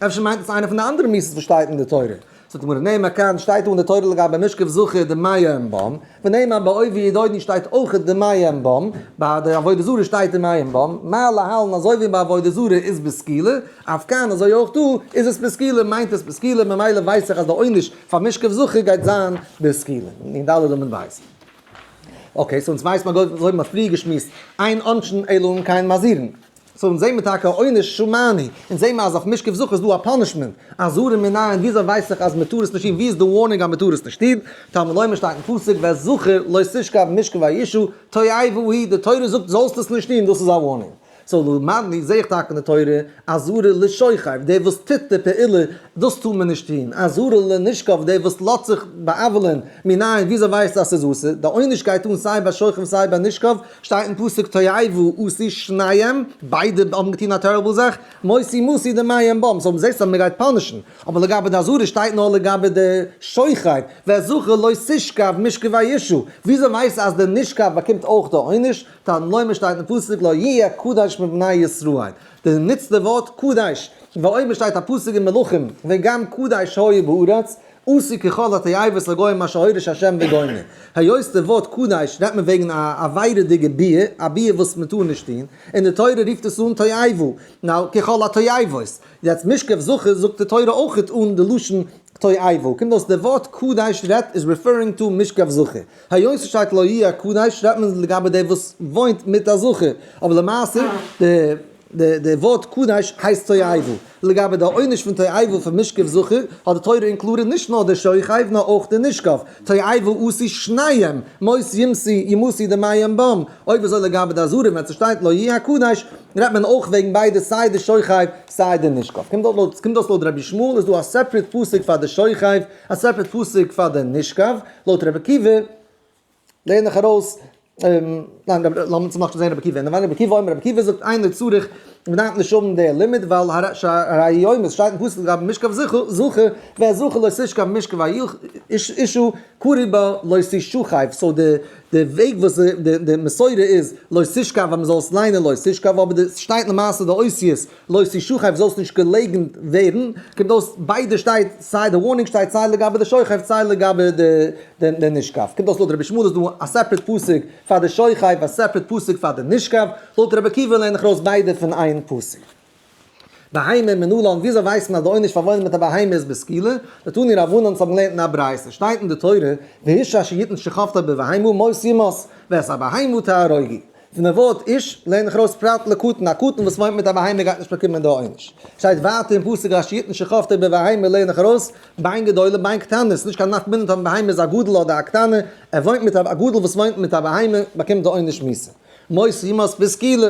אפשר מיינט עס איינע פון די אנדערע מיתות וואס שטייט אין די תורה. זאגט די גמרא, נאמר כאן, שטייט דא אין די תורה לגבי משכב זכר דמיהם בם, ונאמר באויבי ידעוני שטייט אויך דמיהם בם, ביי די עבודה זרה שטייט דמיהם בם, מה להלן אזוי ווי ביי עבודה זרה איז בסקילה, אף כאן אזוי אויך דא איז עס בסקילה, מיינט עס בסקילה, ממילא ווייס איך אז די עונש פאר משכב זכר גייט זיין בסקילה. אין ד' עמוד ב'. okay, so אונז ווייסט מען אזוי ווי מ'האט פריער געשמועסט, אין עונשין אלא אם כן מזהירין. so אונז זעהן מיר טאקע עונש שמענו, אונז זעהן מיר אז אויף משכב זכר איז דא א punishment, אזהרה מנין, וויאזוי ווייס איך אז מען טאר עס נישט טון, ווי איז די warning אז מען טאר עס נישט טון? תלמוד לומר שטייט אין פסוק ואת זכר לא תשכב משכבי אשה, תועבה היא, די תורה זאגט זאלסט עס נישט טון, דאס איז א warning. so למדני זעה איך טאקע אין די תורה אזהרה לשוכב, דער וואס טוט די פעולה, דאס טאר מען נישט טון, אזהרה לנשכב, דער וואס לאזט זיך בא'עוול'ען, מנין, וויאזוי ווייסטו אז ס'איז אסור? די עונש גייט אן סיי ביי שוכב סיי ביי נשכב, שטייט אין פסוק תועבה עשו שניהם, ביידע האבן געטון א terrible זאך, מות יומתו דמיהם בם, so זעסט אז מ'גייט punish ן, אבער לגבי די אזהרה שטייט נאר לגבי די שוכב, ואת זכר לא תשכב משכבי אשה, וויאזוי ווייסטו אז די נשכב באקומט אויך די עונש? תלמוד לומר שטייט אין פסוק לא יהיה קדש מבני ישראל, די נוצט די ווארט קדש, ואומר שטייט א פסוק אין מלכים וגם קדש היה בארץ, עשו ככל התועבות לגוים אשר הוריש השם וגומר. היות די ווארט קדש רעדט מען וועגן א עבירה'דיגע ביאה, א ביאה וואס מען טאר נישט טון, און די תורה רופט עס אן תועבה, now ככל התועבות. יעצט משכב זכר זאגט די תורה אויכעט אן די לשון תועבה, קומט אויס די ווארט קדש רעדט איז referring to משכב זכר. היות ס'שטייט לא יהיה קדש רעדט מען לגבי דער וואס וואוינט מיט א זכר, אבער למעשה די די די ווארט קדש הייסט תועבה. לגבי די עונש פון תועבה פון משכב זכר האט די תורה included נישט נאר די שוכב נאר אויך די נשכב, תועבה עשו שניהם, מות יומתו יומתו דמיהם בם, אויב אזוי לגבי די אזהרה ווען ס'שטייט לא יהיה קדש רעדט מען אויך וועגן ביידע סיי די שוכב סיי די נשכב. קומט אויס לויט רבי ישמעאל איז דא א separate פסוק פאר די שוכב א separate פסוק פאר די נשכב, לויט רבי עקיבא לערן איך ארויס, ניין לאמיר צום נאך זעהן רבי עקיבא, און רבי עקיבא אומר, רבי עקיבא זאגט אינו צריך, מען דארף נישט האבן די לימוד ווייל הרי הוא אומר, ס'שטייט אין פסוק לגבי משכב זכר, ואת זכר לא תשכב משכבי אשה, קרי בה לא תשכב, so די די וועג וואס די מסורה איז לא תשכב אז מען זאל עס ליינען לא תשכב אבער די שטייט למעשה די אותיות לא תשכב זאלסט נישט געלעגנט ווערן, קומט אויס ביידע שטייט סיי די warning שטייט סיי לגבי די שוכב סיי לגבי די נשכב, קומט אויס לויט רבי ישמעאל איז דא א separate פסוק פאר די שוכב א separate פסוק פאר די נשכב, לויט רבי עקיבא לערן איך ארויס ביידע פון איין פסוק. בהמה מנלן, וויאזוי ווייסט מען אז די עונש פאר וואוינען מיט א בהמה איז בסקילה? דתנו רבנן האבן געלערנט אין א ברייתא, שטייט אין די תורה, והאיש אשר יתן שכבתו בבהמה מות יומת, ואת הבהמה תהרוגו. פון די ווארט איש לערן איך ארויס פרט לקטן, א קטן וואס וואוינט מיט א בהמה גייט נישט באקומען די עונש. שטייט ווייטער אין פסוק אשר יתן שכבתו בבהמה לערן איך ארויס, בין גדולה בין קטנה, ס'איז נישט קיין נפקא מינה אויב א בהמה איז א גדול אדער א קטנה, ער וואוינט מיט א גדול וואס וואוינט מיט א בהמה באקומט די עונש מיתה. מות יומת בסקילה.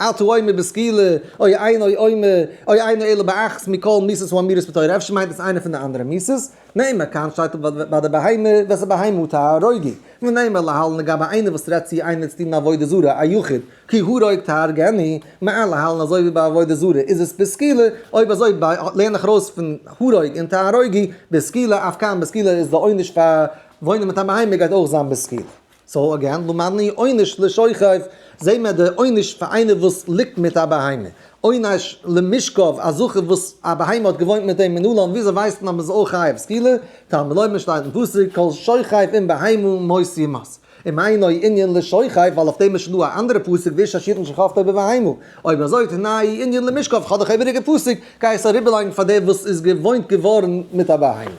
אתה אומר בסקילה, או אינו אומר, או אינו אלא באחת מכל מיתות האמורות בתורה, אפשר מיינט עס איינע פון די אנדערע מיתות, נאמר כאן שטייט ביי די בהמה, ואת הבהמה תהרוגו, ונאמר להלן לגבי איינער וואס רעדט צו איינער צו דינען עבודה זרה, א יחיד, כי הרוג תהרגנו, מה להלן אזוי ווי ביי עבודה זרה איז עס בסקילה, אויב אזוי לערן איך ארויס פון הרוג און תהרוגו, בסקילה, אף כאן בסקילה איז די עונש פאר וואוינען מיט א בהמה גייט אויך זיין בסקילה. so again, למדנו עונש לשוכב, זעהן מיר די עונש פאר איינער וואס ליגט מיט א בהמה. עונש למשכב, א זכר וואס א בהמה האט געוואוינט מיט אים מנלן, וויאזוי ווייסט מען אז מ'איז אויך חייב סקילה? תלמוד לומר שטייט אין פסוק, כל שוכב עם בהמה מות יומת. אם אינו ענין לשוכב, ווייל אויף דעם איז שוין דא א אנדערע פסוק והאיש אשר יתן שכבתו בבהמה. אויב אזוי תנהו ענין למשכב, כ'האב דאך איבעריגע פסוק, גיי עס אריבערלייגן פאר דער וואס איז געוואוינט געווארן מיט א בהמה.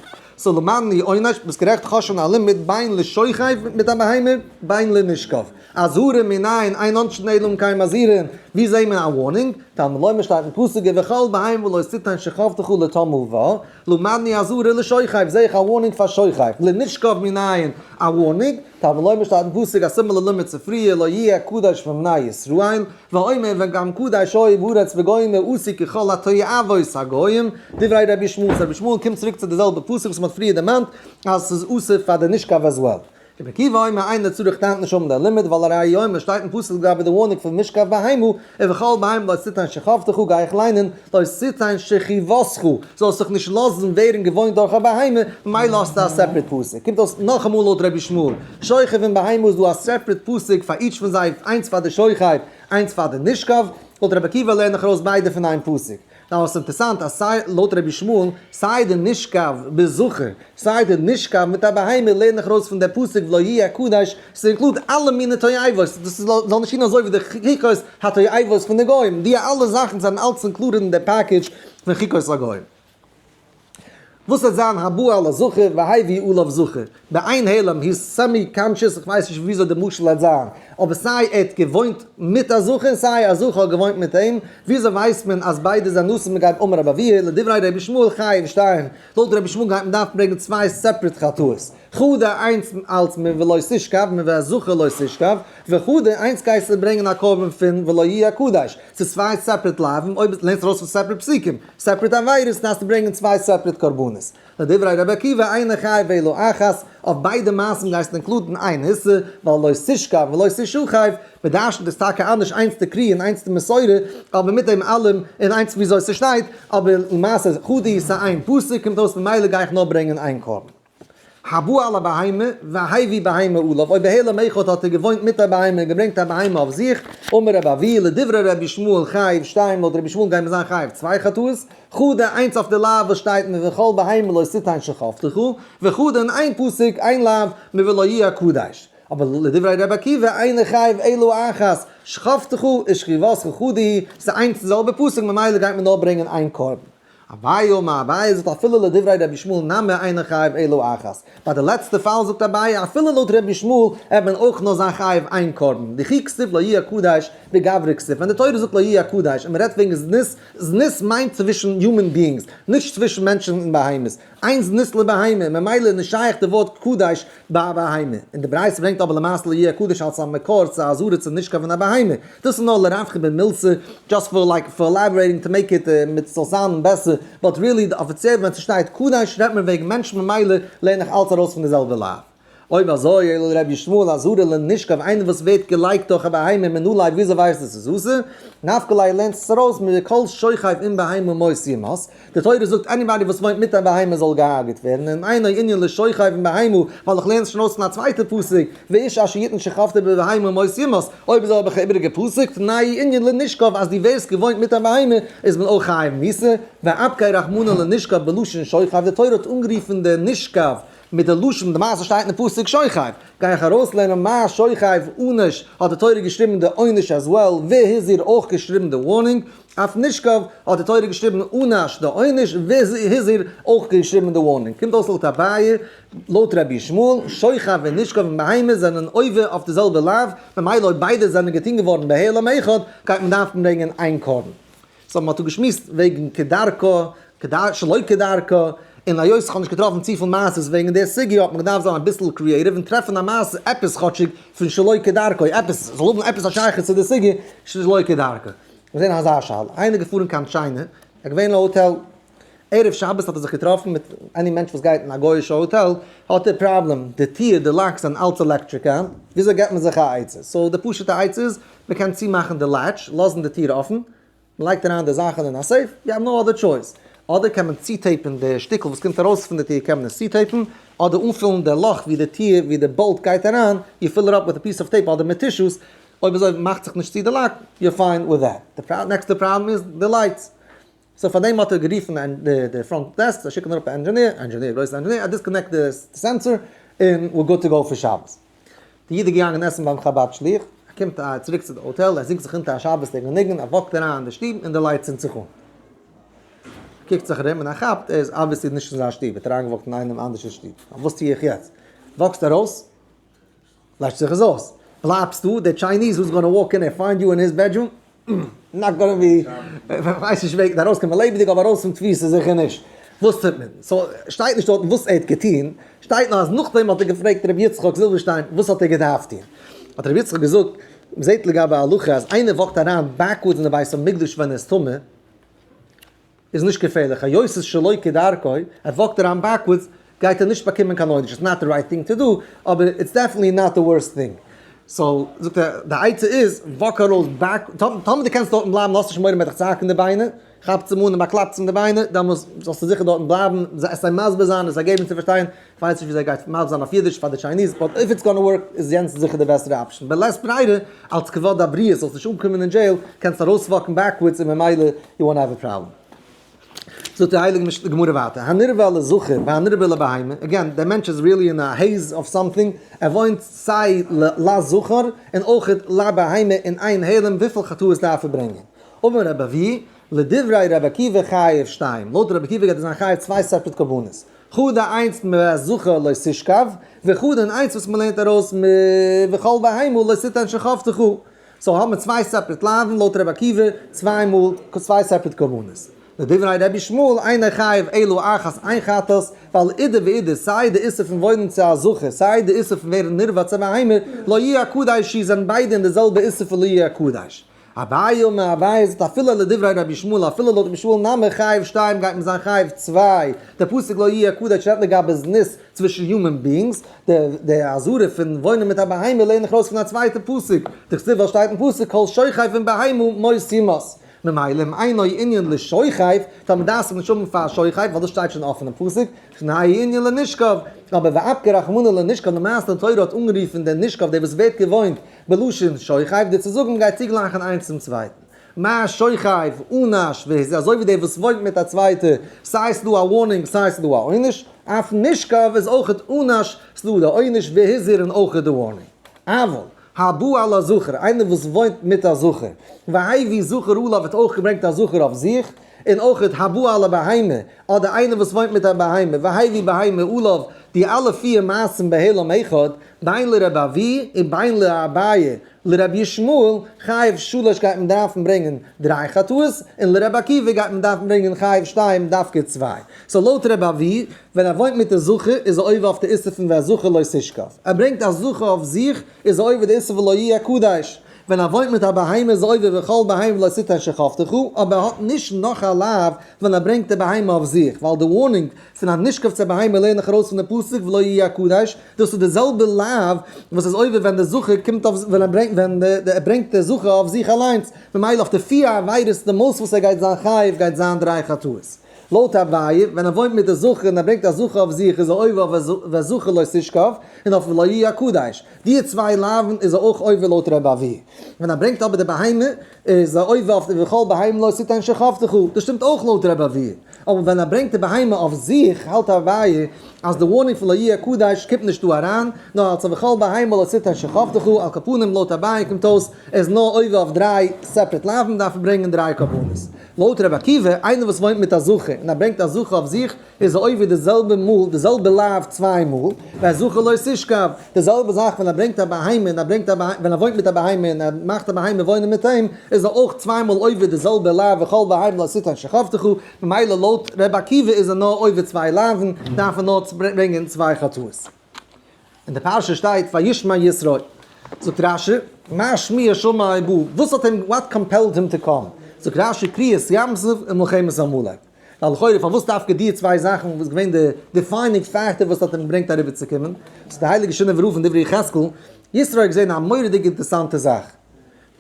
so למדנו עונש, ביסט גערעכט כ'האב שוין א לימוד בין לשוכב מיט א בהמה בין לנשכב. אזהרה מנין אין עונשין אלא אם כן מזהירין, ווי זעהן מיר א warning? תלמוד לומר שטייט אין פסוק ובכל בהמה לא תתן שכבתך לטמא בה, למדנו אזהרה לשוכב זעה איך א warning פאר שוכב, לנשכב מנין א warning? תלמוד לומר שטייט אין פסוק א similar לימוד צו פריער לא יהיה קדש מבני ישראל, ואומר וגם קדש היה בארץ וגומר עשו ככל התועבות הגוים, דברי רבי ישמעאל, so רבי ישמעאל קומט צוריק צו די זעלבע פסוק וואס מ'האט פריער דערמאנט אז ס'איז אסור פאר די נשכב as well. רבי עקיבא אומר אינו צריך טענה'ט נישט אן די לימוד ווייל הרי הוא אומר שטייט אין פסוק לגבי די warning פון משכב בהמה ובכל בהמה לא תתן שכבתך גיי איך ליינען לא תתן שכיבתך זאלסט זיך נישט לאזן ווערן געוואוינט דורך א בהמה ממילא האסטו א separate פסוק קומט אויס נאכאמאל לויט רבי ישמעאל שוכב עם בהמה איז דא א separate פסוק פאר each פון זיי, איינס פאר די שוכב, איינס פאר די נשכב, לויט רבי עקיבא לערן איך ארויס ביידע פון איין פסוק. now עס איז אינטערסאנט אז סיי לויט רבי ישמעאל, סיי די נשכב בזכר, סיי די נשכב מיט א בהמה לערן איך ארויס פון די פסוק ולא יהיה קדש, ס' include אלע מיני תועבות, דאס איז זאל נישט זיין אזוי ווי די חוקות התועבות פון די גוים, די אלע זאכן זענען אלץ included אין די package פון חוקות הגוים. וואס וועט זיין הבא על הזכר והביא עליו זכר? באין העלם, he איז semi conscious, איך ווייס נישט וויאזוי די משל וועט זיין, אבער סיי ער האט געוואוינט מיט א זכר און סיי א זכר האט געוואוינט מיט אים, וויאזוי ווייסט מען אז ביידע זענען אסור? מען גייט אמר רבי אבהו לדברי רבי ישמעאל חייב שתיים, לויט רבי ישמעאל גייט מען דארפן ברענגען צוויי separate חטאות, חדא איינס אלץ מולא תשכב מוהזכר לא תשכב, וחדא איינס גייסטו ברענגען א קרבן פון ולא יהיה קדש, ס'איז צוויי separate לאווים, אויב לערנסט ארויס פון separate פסוקים, separate עבירות, דארפסטו ברענגען צוויי separate קרבנות. לדברי רבי עקיבא אינו חייב אלא אחת, אויף ביידע מעשים גייסטו include ן איין איסור, ווייל לא תשכב ולא תשכב, מ'דרשנ'ט עס טאקע אנדערש איינס די קריאה און איינס די מסורה, אבער מיט דעם אלעם, און איינס וויאזוי ס'שטייט, אבער למעשה חדא איז איין פסוק, קומט אויס ממילא גיי איך נאר ברענגען איין קרבן. הבא על הבהמה והביא בהמה עליו, אויב בהעלם אחד האט ער געוואוינט מיט א בהמה און געברענגט א בהמה אויף זיך, אמר רבי אבהו לדברי רבי ישמעאל חייב שתיים, לויט רבי ישמעאל גייט מען זיין חייב צוויי חטאות, חדא איינס אויף די לאו וואס שטייט מוכל בהמה לא תתן שכבתך, וחדא אין איין פסוק איין לאו מולא יהיה קדש. אבער לדברי רבי עקיבא אינו חייב אלא אחת, שכבתך ושכיבתך חדא היא, ס'איז איינס די זעלבע פסוק ממילא גייט מען נאר ברענגען איין קרבן. אביי אמר, אביי זאגט אפילו לדברי רבי ישמעאל נמי אינו חייב אלא אחת. ביי די לעצטע פאל זאגט אביי אפילו לויט רבי ישמעאל וועט מען אויך נאר זיין חייב איין קרבן, דכי כתיב לא יהיה קדש בגברא כתיב, ווען די תורה זאגט לא יהיה קדש און מען רעדט וועגן זנות, זנות מיינט צווישן human beings, נישט צווישן מענטשן און בהמות, אין זנות לבהמה, ממילא איז נישט שייך די ווארט קדש ביי א בהמה, און די ברייתא ברענגט אבער למעשה לא יהיה קדש אלס א מקור צו אזהרה צו נישט קאווען א בהמה, דאס איז נאר לרווחי במילתא, just for like for elaborating to make it מיט ס'זאל sound ן בעסער, but really די אפיציעל ווען ס'שטייט קדש רעדט מען וועגן מענטשן ממילא לערן איך אלץ ארויס פון די זעלבע לאו. אויב אזוי אלא לרבי ישמעאל אזהרה לנשכב איינער וואס ווערט געלייגט דורך א בהמה מנא ליה וויאזוי ווייסט ער ס'איז אסור? נפקא ליה לערנט עס ארויס מכל שוכב עם בהמה מות יומת, די תורה זאגט anybody וואס וואוינט מיט א בהמה זאל געהארגעט ווערן, און אינו ענין לשוכב עם בהמה, ווייל איך לערן עס שוין אויס פון א צווייטע פסוק, ואיש אשר יתן שכבתו בבהמה מות יומת, אויב אזוי האב איך א איבעריגע פסוק, תנאי ענין לנשכב אז דו ווערסט געוואוינט מיט א בהמה איז מען אויך חייב מיתה, ואפקיה רחמנא לנשכב בלשון שוכב, די תורה האט אנגערופן די נשכב מיט די לשון, די מעשה שטייט אין פסוק שוכב, גיי איך ארויסלערנען מה שוכב ענוש, האט די תורה געשריבן די עונש as well, והזהיר אויך געשריבן די warning, אויף נשכב האט די תורה געשריבן ענש די עונש, והזהיר אויך געשריבן די warning. קומט אויס לויט אביי, לויט רבי ישמעאל, שוכב און נשכב און בהמה זענען עובר אויף די זעלבע לאו, ממילא אויב ביידע זענען געטון געווארן בהעלם אחד, גייט מען דארפן ברענגען איין קרבן. so מ'האט דא געשמועסט וועגן כדרכו, שלא כדרכו, און היות איך האב נישט געטראפן צופיל מעשות וועגן די סוגיא האט מען געדארפט זיין אביסל creative און טרעפן א מעשה עפעס כאטשיג פון שלא כדרכו, עפעס זאל האבן עפעס א שייכות צו די סוגיא שלא כדרכו. מיר זעהן אזא שאלה, איינער געפארן קיין China, ער איז געווען אין א האטעל, ערב שבת האט ער זיך געטראפן מיט any מענטש וואס גייט אין א גוי'אישע האטעל, האט ער פראבלעם, די טיר, די locks זענען אלץ electric היינט, וויאזוי געבט מען זיך א עצה? so די פשוט'ע עצה איז, מען קען צומאכן די latch, לאזן די טיר אפן, מען לייגט אריין די זאכן אין א safe, you have no other choice. אדער קען מען צוטעיפ ן די שטיקל וואס קומט ארויס פון די טיר קען מען עס צוטעיפ ן, אדער אנפילן די לאך ווי די טיר ווי די bolt גייט אריין, you fill it up with a piece of tape אדער מיט tissues, אויב אזוי מאכט זיך נישט צו די lock, you're fine with that. די נעקסטע פראבלעם איז די lights. so פארדעם האט ער גערופן די front desk, זיי שיקן אראפ א engineer, engineer, גרויסע engineer, ער disconnect די sensor, און we're good to go פאר שבת. די איד איז געגאנגען עסן ביים חבד שליח, ער קומט צוריק צו די האטעל, ער זינגט זיך אונטער א שבת'דיגן ניגון, ער walk ט אריין אין די שטוב און די light צינדט זיך אן. ער קוקט זיך ארום און ער כאפט, ער איז obviously נישט אין זיין שטוב, ער האט אריינגע walk ט אין איינעם אנדערש'ס שטוב. וואס טו איך יעצט? walk סט ארויס? לעשט זיך עס אויס. בלייבסטו, דער Chinese who's gonna walk in and find you in his bedroom, not gonna be, כ'ווייס נישט וועגן ארויסקומען לעבעדיג אבער ארויס פון תפיסה זיכער נישט. וואס טוט מען? so שטייט נישט דארטן וואס ער האט געטון, שטייט נאר אז נאכדעם האט ער געפרעגט ר' יצחק זילבערשטיין וואס האט ער געדארפט טון. האט ר' יצחק געזאגט, מ'זעט לגבי הלכה אז איינער walk ט אריין backwards אין די בית המקדש ווען ער איז טמא, איז נישט געפערליך, היות ס'איז שלא כדרכו, ער walk ט אריין backwards, גייט ער נישט באקומען קיין עונש, it's not the right thing to do, אבער it's definitely not the worst thing. so, זאגט ער, די עצה איז, walk ארויס back, טאמער דו קענסט דארטן בלייבן, האסט נישט מורא מ'וועט דיך צוהאקן די ביינער, כאפטס אים אן און באקלאפטס אים די ביינער, דאמאלס זאלסטו זיכער דארטן בלייבן, עס זיי מסביר זיין, עס זיי געבן צו פארשטיין, כ'ווייס נישט וויאזוי ער גייט מסביר זיין אויף אידיש פאר די Chinese, but if it's gonna work איז יענץ זיכער די בעסערע option. בלית ברירה, אלץ כבוד הבריות זאלסט נישט אנקומען אין jail, קענסט ארויסוואקן backwards און ממילא you won't have a problem. זאגט די הייליגע גמרא ווייטער, הנרבה לזכר והנרבה לבהמה, again, דער מענטש איז really אין א haze of something, ער וואוינט סיי לזכר און אויך לבהמה אין איין העלם, וויפיל חטאות דארף ער ברענגען? אמר רבי אבהו, לדברי רבי עקיבא חייב שתיים, לויט רבי עקיבא גייט ער זיין חייב צוויי separate קרבנות, חדא איינס מאת זכר לא תשכב, וחדא און איינס וואס מ'לערנט ארויס מ וכל בהמה לא תתן שכבתך. so האבן מיר צוויי separate לאווין לויט רבי עקיבא, צוויי מאל צוויי separate קרבנות. לדברי רבי ישמעאל אינו חייב אלא אחת איין חטאת, ווייל אידי ואידי סיי די איסור פון וואוינען צו א זכר סיי די איסור פון ווערן נרבע צו א בהמה לא יהיה קדש היא זענען ביידע אין די זעלבע איסור פון לא יהיה קדש. אביי אמר אביי זאגט אפילו לדברי רבי ישמעאל אפילו לויט רבי ישמעאל נמי חייב שתיים גייט מען זיין חייב צוויי, דער פסוק לא יהיה קדש רעדט לגבי זנות צווישן human beings, די אזהרה פון וואוינען מיט א בהמה לערן איך ארויס פון א צווייטע פסוק, דכתיב ווייל שטייט אין פסוק כל שוכב עם בהמה מות יומת, ממילא אם אינו ענין לשוכב, טאר מען דאס נישט האבן פאר שוכב ווייל דאס שטייט שוין אפן אין פסוק, תנאי ענין לנשכב, אבער ואפקיה רחמנא לנשכב למעשה די תורה האט אנגערופן דער נשכב דער וואס ווערט געוואוינט בלשון שוכב, די צו זאגן גייט צוגלייכן איינס צום צווייטן. מה שוכב, ענש, והזהיר, אזוי ווי דער וואס וואוינט מיט א צווייטע, סיי ס'דא א warning סיי ס'דא א עונש, אף נשכב איז אויכעט ענש, ס'דא די עונש והזהיר און אויכעט די warning. אבל, הבא על הזכר, איינער וואס וואוינט מיט א זכר, והביא זכר עליו האט אויך געברענגט א זכר אויף זיך, און אויכעט הבא על הבהמה, אדער איינער וואס וואוינט מיט א בהמה, והביא בהמה עליו, די אלע פיר מעשים בהעלם אחד, בין לרבי אבהו און בין לאביי, לרבי ישמעאל, חייב שלש גייט מען דארפן ברענגען דריי חטאות, און לרבי עקיבא גייט מען דארפן ברענגען חייב שתיים דווקא צוויי. so לויט רבי אבהו, ווען ער וואוינט מיט די זכר איז ער עובר אויף די איסור פון ואת זכר לא תשכב. ער ברענגט א זכר אויף זיך איז ער עובר די איסור ולא יהיה קדש. ווען ער וואוינט מיט א בהמה איז ער עובר וכל בהמה לא תתן שכבתך, אבער ער האט נישט נאך א לאו ווען ער ברענגט די בהמה אויף זיך, ווייל די warning פון א נשכב צו א בהמה לערן איך ארויס פון די פסוק ולא יהיה קדש, דאס איז די זעלבע לאו וואס איז עובר ווען די זכר קומט אויף ווען ער ברענגט ווען ער ברענגט די זכר אויף זיך אליינס, ממילא אויף די פיר עבירות די most וואס ער גייט זיין חייב גייט זיין דריי חטאות. לויט אביי, ווען ער וואוינט מיט די זכר און ער ברענגט א זכר אויף זיך איז ער עובר אויף ואת זכר לא תשכב און אויף ולא יהיה קדש. די צוויי לאווין איז ער אויך עובר לויט רבי אבהו. ווען ער ברענגט אבער די בהמה איז ער עובר אויף וכל בהמה לא תתן שכבתך, דאס שטימט אויך לויט רבי אבהו. אבער ווען ער ברענגט די בהמה אויף זיך האלט אביי אז די warning פון לא יהיה קדש קומט נישט דא אריין, נאר אלס א וכל בהמה לא תתן שכבתך, על כל פנים לויט אביי קומט אויס ער איז נאר עובר אויף דריי separate לאווין דארף ער ברענגען דריי קרבנות. לויט רבי עקיבא, איינער וואס וואוינט מיט א זכר און ער ברענגט א זכר אויף זיך, איז ער עובר די זעלבע מאל, די זעלבע לאו צוויי מאל, ואת זכר לא תשכב, די זעלבע זאך ווען ער ברענגט א בהמה און ער ברענגט א בהמה, ווען ער וואוינט מיט א בהמה און ער מאכט א בהמה וואוינען מיט אים, איז ער אויך צוויי מאל עובר די זעלבע לאו וכל בהמה לא תתן שכבתך, ממילא לויט רבי עקיבא איז ער נאר עובר צוויי לאוו'ן, דארף ער נאר ברענגען צוויי חטאות. אין די פרשה שטייט וישמע יתרו, זאגט רשי, מה שמועה שמע ובא, וואס האט אים, what compelled him to come, זאגט רשי קריעת ים סוף און מלחמת עמלק, ווייל לכאורה פארוואס דווקא די צוויי זאכן וואס געווען די defining factor וואס האט אים געברענגט אריבער צו קומען, זאגט די הייליגע שינאווער רב אין דברי יחזקאל, יתרו האט געזען א מורא'דיגע אינטערסאנטע זאך,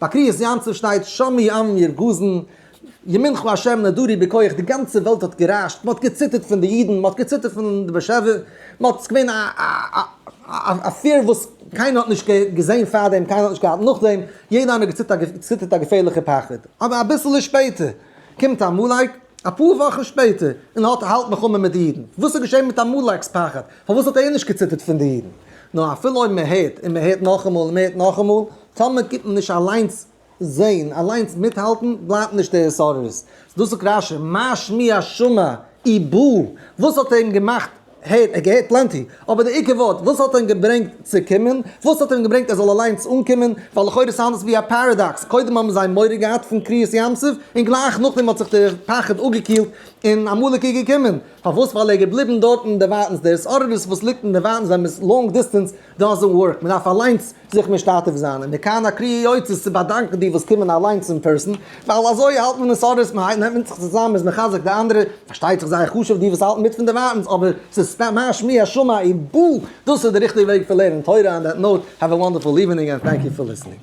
ביי קריעת ים סוף שטייט שמעו עמים ירגזון, ימינך ה' נאדרי בכח, די גאנצע וועלט האט גערעשט, מען האט געציטערט פון די אידן, מען האט געציטערט פון די באשעפער, מען האט, ס'איז געווען א fear וואס קיינער האט נישט געזען פארדעם, קיינער האט נישט געהאט נאכדעם, יעדער איינער האט געציטערט א געפערליכע פחד, אבער אביסעלע שפעטער קומט עמלק, אפאר וואכן שפעטער, און האט האלט מלחמה מיט די אידן. וואס איז געשען מיט עמלק'ס פחד? פארוואס האט ער נישט געציטערט פון די אידן? נאר אפילו אויב מען הערט און מען הערט נאכאמאל און מען הערט נאכאמאל, טאמער קומט מען נישט אליינס זען, אליינס מיטהאלטן, בלייבט נישט די התעוררות. דאס זאגט רשי, מה שמועה שמע ובא, וואס האט אים געמאכט הערט, ער האט געהערט plenty, אבער די עיקר ווארט, וואס האט אים געברענגט צו קומען? וואס האט אים געברענגט ער זאל אליינס אנקומען? ווייל לכאורה sound עס ווי א paradox, קודם האבן זיי מורא געהאט פון קריעת ים סוף, און גלייך נאכדעם האט זיך דער פחד אפגעקילט און עמלק איז געקומען. פארוואס? ווייל ער איז געבליבן דארט אין די ווייטנס, דער התעוררות וואס ליגט אין די ווייטנס ווען מ'איז long distance doesn't work, מ'דארף אליינס זיך משתתף זיין, און מכאן הקריאה יוצאת צו באדאנקן די וואס קומען אליינס אין person, ווייל אזוי האלט מען התעוררות, מען נעמט זיך צוזאם, מ'איז מחזק די אנדערע, פארשטייט זיך זייער חשוב די וואס האלטן מיט פון דערווייטנס, אבער ס'איז מה שמועה שמע ובא, דאס איז די ריכטיגע וועג פון לערנען תורה, on that note, have a wonderful evening and thank you for listening.